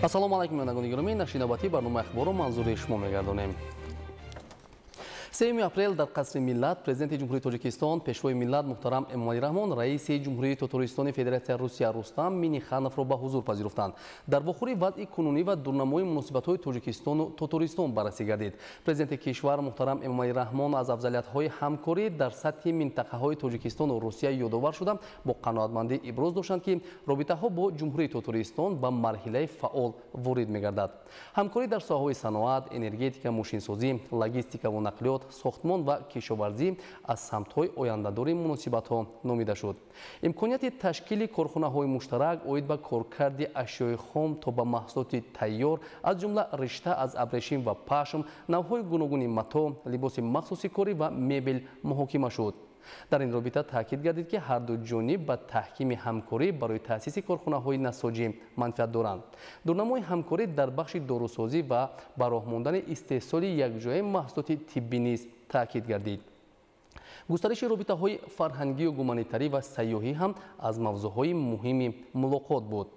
Ассалому алайкум, бинандагони гиромӣ. Нашри навбатии барномаи ахборро манзури шумо мегардонем. 3 апрел дар Қасри Миллат Президенти Ҷумҳурии Тоҷикистон, Пешвои миллат муҳтарам Эмомалӣ Раҳмон раиси Ҷумҳурии Тотористони Федератсияи Русия Рустам Миннихановро ба ҳузур пазируфтанд. Дар вохӯрӣ вазъи кунунӣ ва дурнамои муносибатҳои Тоҷикистону Тотористон баррасӣ гардид. Президенти кишвар муҳтарам Эмомалӣ Раҳмон аз афзалиятҳои ҳамкорӣ дар сатҳи минтақаҳои Тоҷикистону Русия ёдовар шуда, бо қаноатмандӣ иброз доштанд, ки робитаҳо бо Ҷумҳурии Тотористон ба марҳилаи фаъол ворид мегардад. Ҳамкорӣ дар соҳаҳои саноат, энергетика, мошинсозӣ, логистикаву нақлиёт, сохтмон ва кишоварзӣ аз самтҳои ояндадори муносибатҳо номида шуд. Имконияти ташкили корхонаҳои муштарак оид ба коркарди ашёи хом то ба маҳсулоти тайёр, аз ҷумла ришта аз абрешим ва пашм, навъҳои гуногуни матоъ, либоси махсуси корӣ ва мебел муҳокима шуд. Дар ин робита таъкид гардид, ки ҳарду ҷониб ба таҳкими ҳамкорӣ барои таъсиси корхонаҳои насоҷӣ манфиат доранд. Дурнамои ҳамкорӣ дар бахши дорусозӣ ва ба роҳ мондани истеҳсоли якҷояи маҳсулоти тиббӣ низ таъкид гардид. Густариши робитаҳои фарҳангию гуманитарӣ ва сайёҳӣ ҳам аз мавзӯъҳои муҳими мулоқот буд.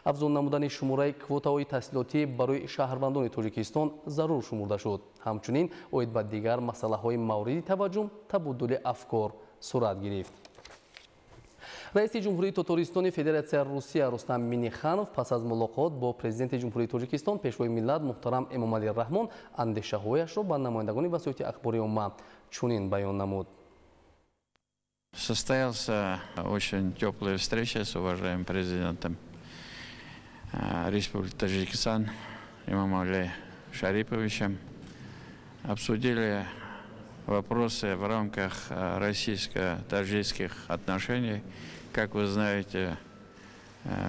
Афзун намудани шумораи квотаҳои таҳсилотӣ барои шаҳрвандони Тоҷикистон зарур шумурда шуд. Ҳамчунин оид ба дигар масъалаҳои мавриди таваҷҷӯҳ табодули афкор сурат гирифт. Раиси Ҷумҳурии Тотористони Федератсияи Русия Рустам Минниханов пас аз мулоқот бо Президенти Ҷумҳурии Тоҷикистон, Пешвои миллат муҳтарам Эмомалӣ Раҳмон андешаҳояшро ба намояндагони васоити ахбори омма чунин баён намуд. Состоялся очень теплая встреча с уважаемым президентом Республики Таджикистан Имомали Шариповичем. Обсудили вопросы в рамках российско-таджикских отношений. Как вы знаете,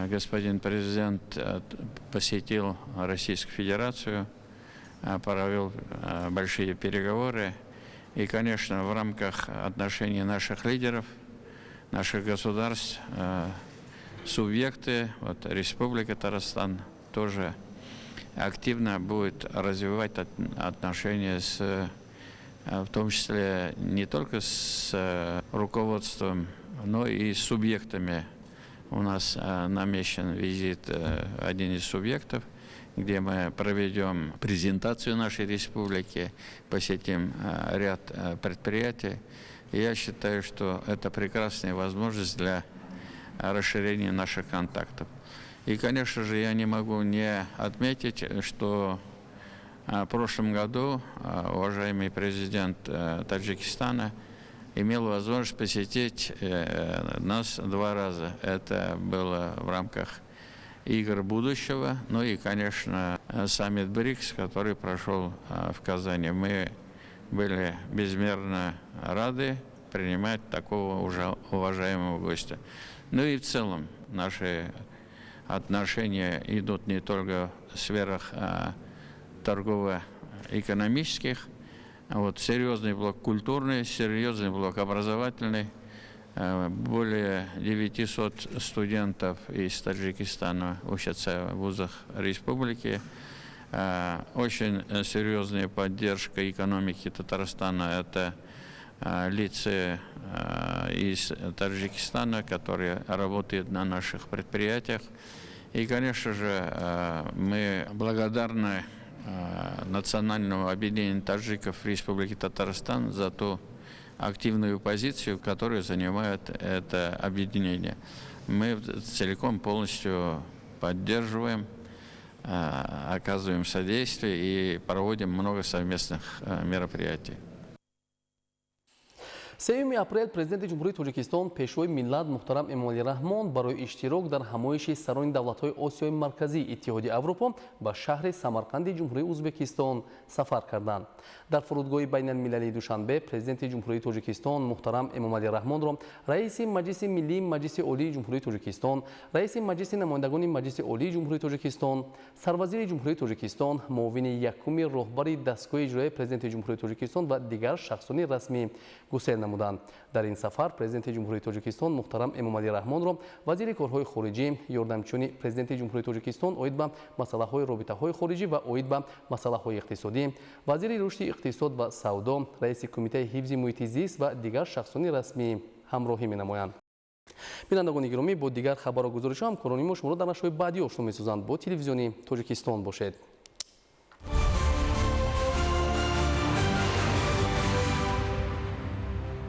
господин президент посетил Российскую Федерацию, провел большие переговоры. И, конечно, в рамках отношений наших лидеров, наших государств, субъекты, вот Республика Татарстан тоже активно будет развивать отношения в том числе не только с руководством, но и с субъектами. У нас намечен визит один из субъектов, где мы проведем презентацию нашей республики, посетим ряд предприятий. И я считаю, что это прекрасная возможность для расширения наших контактов. И, конечно же, я не могу не отметить, что в прошлом году уважаемый президент Таджикистана имел возможность посетить нас два раза. Это было в рамках Игр будущего, ну и, конечно, саммит БРИКС, который прошел в Казани. Мы были безмерно рады принимать такого уже уважаемого гостя. Ну и в целом наши отношения идут не только в сферах торгово-экономических, вот, серьезный блок культурный, серьезный блок образовательный. Более 900 студентов из Таджикистана учатся в вузах республики. Очень серьезная поддержка экономики Татарстана – это лица из Таджикистана, которые работают на наших предприятиях. И, конечно же, мы благодарны Национальному объединению таджиков Республики Татарстан за ту активную позицию, которую занимает это объединение. Мы целиком полностью поддерживаем, оказываем содействие и проводим много совместных мероприятий. 3 апрел Президенти Ҷумҳурии Тоҷикистон, Пешвои миллат муҳтарам Эмомалӣ Раҳмон барои иштирок дар ҳамоиши сарони давлатҳои Осиёи Марказӣ, Иттиҳоди Аврупо ба шаҳри Самарқанди Ҷумҳурии Ӯзбекистон сафар карданд. Дар фурудгоҳи байналмилалии Душанбе Президенти Ҷумҳурии Тоҷикистон муҳтарам Эмомалӣ Раҳмонро раиси Маҷлиси Миллии Маҷлиси Олии Ҷумҳурии Тоҷикистон, раиси Маҷлиси намояндагони Маҷлиси Олии Ҷумҳурии Тоҷикистон, сарвазири Ҷумҳурии Тоҷикистон, муовини якуми роҳбари дастгоҳи иҷроияи Президенти Ҷумҳурии Тоҷикистон ва дигар шахсони расмӣ гусел намуданд. Дар ин сафар Президенти Ҷумҳурии Тоҷикистон муҳтарам Эмомалӣ Раҳмонро вазири корҳои хориҷӣ, ёрдамчиёни Президенти Ҷумҳурии Тоҷикистон оид ба масъалаҳои робитаҳои хориҷӣ ва оид ба масъалаҳои иқтисодӣ, вазири рушди иқтисод ва савдо, раиси Кумитаи ҳифзи муҳити зист ва дигар шахсони расмӣ ҳамроҳӣ менамоянд. Бинандагони гиромӣ, бо дигар хабару гузоришҳо ҳамкорони мо шуморо дар нашрҳои баъдӣ ошно месозанд. Бо Телевизиони Тоҷикистон бошед.